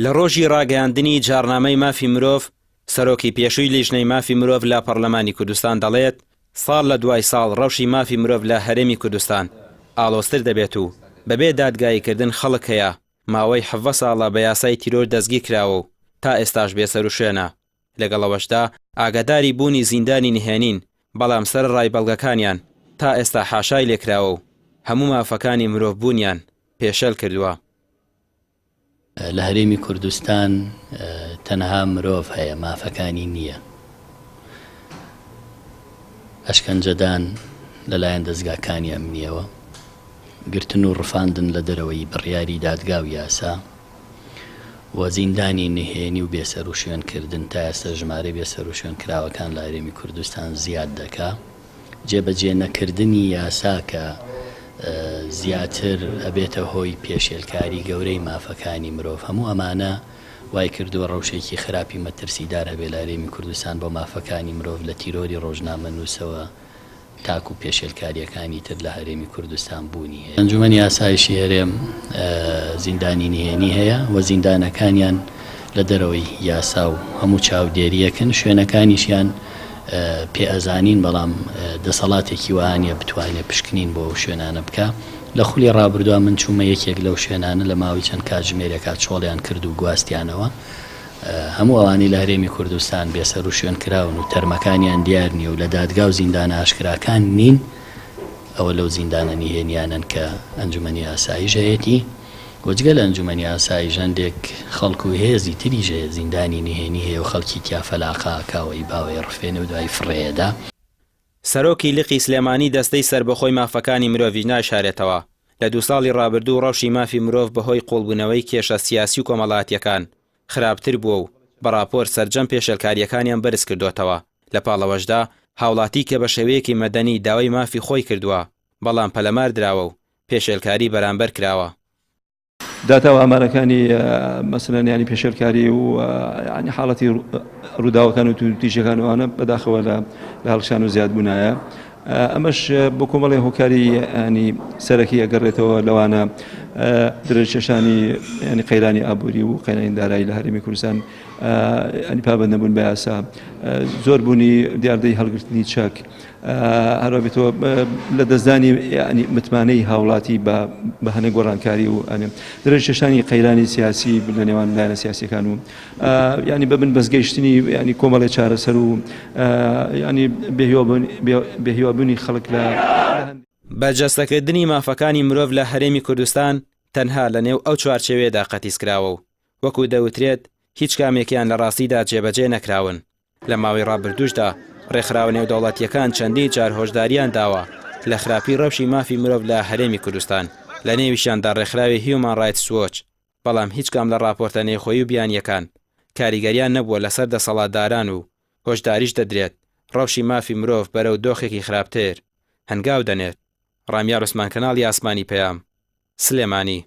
لە ڕۆژی ڕاگەیاندنی جاڕنامەی مافی مرۆڤ، سەرۆکی پێشووی لیژنەی مافی مرۆڤ لە پەڕلەمانی کوردستان دەڵێت، ساڵ لە دوای ساڵ ڕەوشی مافی مرۆڤ لە هەرێمی کوردستان ئاڵۆزتر دەبێت و بەبێ دادگاییکردن خەڵک هەیە ماوەی 17 ساڵە بە یاسای تیرۆر دەستگیرکراوە و تا ئێستاش بێسەروشوێنە. لەگەڵ ئەوەشدا ئاگاداری بوونی زیندانی نهێنین، بەڵام سەرەڕای بەڵگەکانیان تا ئێستا حاشای لێکراوە و هەموو مافەکانی مرۆڤبوونیان پێشێل کردووە. لە هەرێمی کوردستان تەنها مرۆڤ هەیە مافەکانی نییە. ئەشکەنجەدان لەلایەن دەزگاکانی ئەمنییەوە، گرتن و ڕفاندن لە دەرەوەی بڕیاری دادگا و یاسا و زیندانی نهێنی و بێسەروشوێن کردن، تا ئێستا ژمارەی بێسەروشوێن کراوەکان لە هەرێمی کوردستان زیاد دەکا. جێبەجێ نەکردنی یاسا کە زیاتر ئەبێتە هۆی پێشێلکاری گەورەی مافەکانی مرۆڤ، هەموو ئەمانە وای کردووە ڕەوشێکی خراپی مەترسیدار هەبێ لە هەرێمی کوردستان بۆ مافەکانی مرۆڤ لە تیرۆری ڕۆژنامەنووسەوە تاکو پێشێلکارییەکانی تر لە هەرێمی کوردستان بوونی هەیە. ئەنجومەنی ئاسایشی هەرێم زیندانی نهێنی هەیە و زیندانەکانیان لە دەرەوەی یاسا و هەموو چاودێرییەکن، شوێنەکانیشیان پێ ئەزانین، بەڵام دەسەڵاتێکی وەها نییە بتوانێ پشکنین بۆ ئەو شوێنانە بکا. لە خولی ڕابردووا من چوومە یەکێک لەو شوێنانە لە ماوەی چەند کاتژمێرێکا چۆڵیان کرد و گواستیانەوە. هەموو ئەوانەی لە هەرێمی کوردستان بێسەروشوێن کراون و تەرمەکانیان دیار نییە و لە دادگا و زیندانە ئاشکراکان نین، ئەوە لەو زیندانە نهێنیانەن کە ئەنجومەنی ئاسایش هەیەتی و جگە لە ئەنجومەنی ئاسایش هەندێک خەڵک و هێزی تریش هەیە زیندانی نهێنی هەیە و خەڵکی تیا فەلاقە ئەکا و ئەیبا و ئەیڕفێنێ و دوایی فڕێیەدا. سەرۆکی لقی سلێمانی دەستەی سەربەخۆی مافەکانی مرۆڤیش نایشارێتەوە، لە دوو ساڵی ڕابردوو ڕەوشی مافی مرۆڤ بەهۆی قوڵبوونەوەی کێشە سیاسی و کۆمەڵاتییەکان خراپتر بووە و بە ڕاپۆرت سەرجەم پێشێلکارییەکانیان بەرزکردۆتەوە، لە پاڵ ئەوەشدا هاوڵاتی کە بە شێوەیەکی مەدەنی داوای مافی خۆی کردووە، بەڵام پەلەمار دراوە و پێشێلکاری بەرامبەر کراوە. داتا و ئامارەکانی مەسەلەن یانی پێشێلکاری و یانی حاڵەتی ڕووداوەکان و توندوتیژیەکان و ئەوانە بەداخەوە لە لە هەڵکشان و زیادبوونایە ئەمەش بۆ کۆمەڵی هۆکاری ینی سەرەکی ئەگەڕێتەوە لەوانە درێژکێشانی ینی قەیرانی ئابووری و قەیرانی دارایی لە هەرێمی کوردستان ینی پابەند نەبوون بە یاسا زۆر بوونی دیاردەی هەڵگرتنی چەک هەروە بێتەوە لە دەستدانی ینی متمانەی هاوڵاتی بە بە هەنە گۆڕانکاری و ئەنێ درێژکێشانی قەیرانی سیاسی لە نێوان لایەنە سیاسیەکان و ینی بە بن بەستگەیشتنی ینی کۆمەڵی چارەسەر و ینی بێهیوابوونی خەڵک لە بەرجەستەکردنی مافەکانی مرۆڤ لە هەرێمی کوردستان تەنها لە نێو ئەو چوارچێوەیەدا قەتیس کراوە و وەکو دەوترێت هیچ کامێکیان لە ڕاستیدا جێبەجێ نەکراون. لە ماوەی ڕابردووشدا ڕێکخراوە نێودەوڵەتییەکان چەندین جار هۆشدارییان داوە لە خراپی ڕەوشی مافی مرۆڤ لە هەرێمی کوردستان، لە نێویشیاندا ڕێکخراوی هیومان ڕایتس وۆچ، بەڵام هیچ کام لە ڕاپۆرتە نێوخۆیی و بیانییەکان کاریگەریان نەبووە لەسەر دەسەڵاتداران و هۆشداریش دەدرێت ڕەوشی مافی مرۆڤ بەرەو دۆخێکی خراپتر هەنگاو دەنێت. ڕامیار عوسمان کەناڵی ئاسمانی پەیام، سلێمانی.